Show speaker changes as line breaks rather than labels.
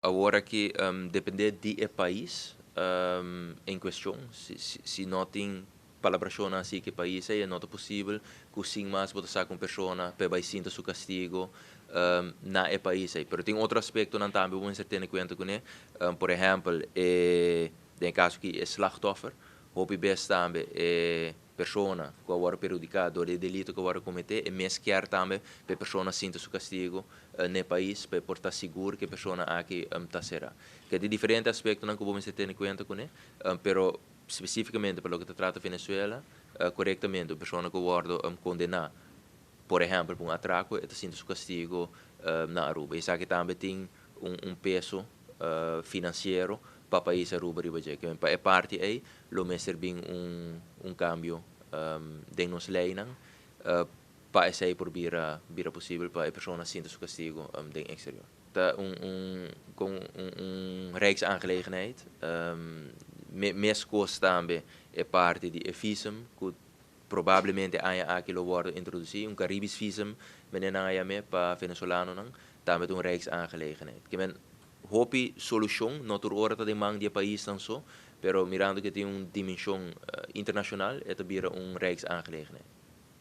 Awor aki, depende di e pais en cuestion, si no tin palabracion asina cu e pais ey, no ta posibel cu sin mas bo ta saca un persona pa bay sinta su castigo na e pais ey. Pero tin otro aspectonan tambe cu bo tene cuenta cu ne. Por ehempel, den caso cu e slachtoffer, hopi bes tambe e persona cu a wordo perhudica door di delito cu a wordo comete, e mes kier tambe pa e persona sinta su castigo na e pais, pa por ta sigur cu e persona aki ta cera. Cu tin diferente aspectonan cu bo tene cuenta cu ne, pero specificamente pa loke ta trata Venezuela, corectamente, un persona cu wordo condena, por ehempel, pa un atraco, ta sinta su castigo na Aruba. Esaki tambe tin un peso financiero pa pais Aruba riba dje. Pa e parti ey, lo mester bin un cambio den nos leynan, pa esey por bira posibel pa e persona sinta su castigo den exterior. Ta un rijksaangelegenheid. Mescos tambe e parti di e visum, cu probablemente aña aki lo wordo introduci, un Caribisch visum, manera nan yam'e pa venezolanonan, tambe un rijksaangelegenheid. Kiermen hopi solucion, no tur ora ta den man di e paisnan so, pero mirando cu tin un dimension internacional, e ta bira un rijksaangelegenheid.